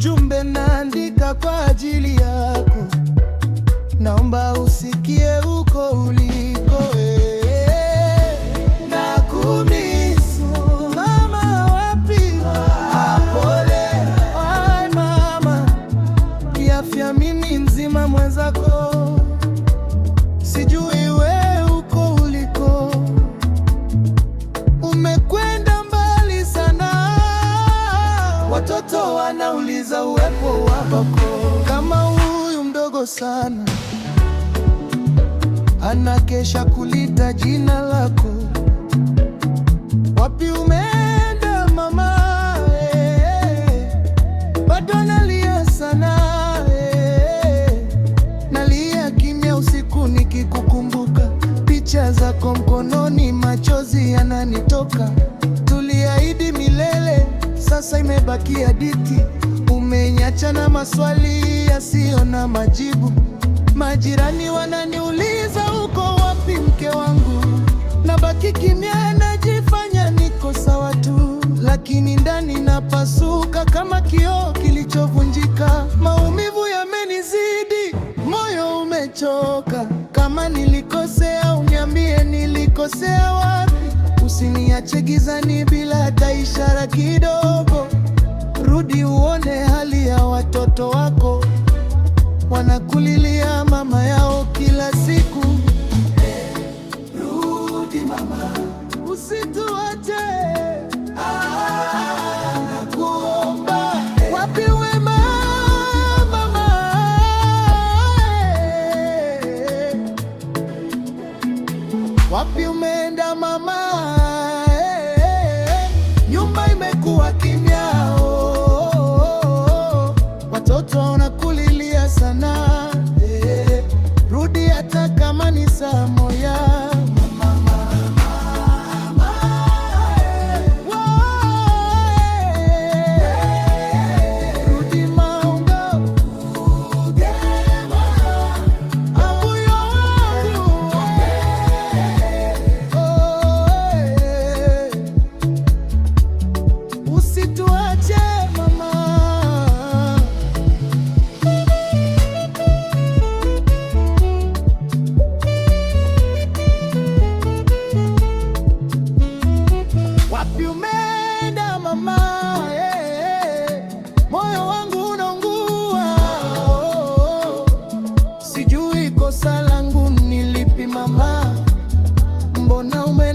Ujumbe naandika kwa ajili yako, naomba usikie uko uliko. Nakumiss mama, wapi? Pole. Ai mama, kiafya mimi mzima mwenzako, sijui we uko uliko, umekwenda mbali sana. Watoto wanauliza uwepo wa babako, kama huyu mdogo sana anakesha kuliita jina lako. Wapi umeenda mama? Bado nalia sana. Nalia kimya usiku nikikukumbuka, picha zako mkononi, machozi yananitoka. Tuliahidi milele, sasa imebaki hadithi. Umeniacha na maswali yasiyo na majibu. Majirani wananiuliza uko wapi mke wangu, nabaki kimya, najifanya niko sawa tu, lakini ndani napasuka kama kioo kilichovunjika. Maumivu yamenizidi, moyo umechoka. Kama nilikosea, uniambie nilikosea wapi. Usiniache gizani bila hata ishara kidogo. Rudi uone hali ya watoto wako, wanakulilia mama yao kila siku. Rudi mama, usituache. Ah, nakuomba. Wapi wema mama? Wapi umeenda mama? Nyumba imekuwa kimya, oh. Watoto wanakulilia sana. Rudi hata kama ni saa moja. Mama, mama, Rudi maungo. Abuyo wangu. Oh. Usituache mama. Wapi umeenda mama? Moyo wangu unaungua. Oh. Sijui kosa langu ni lipi mama, mbona ume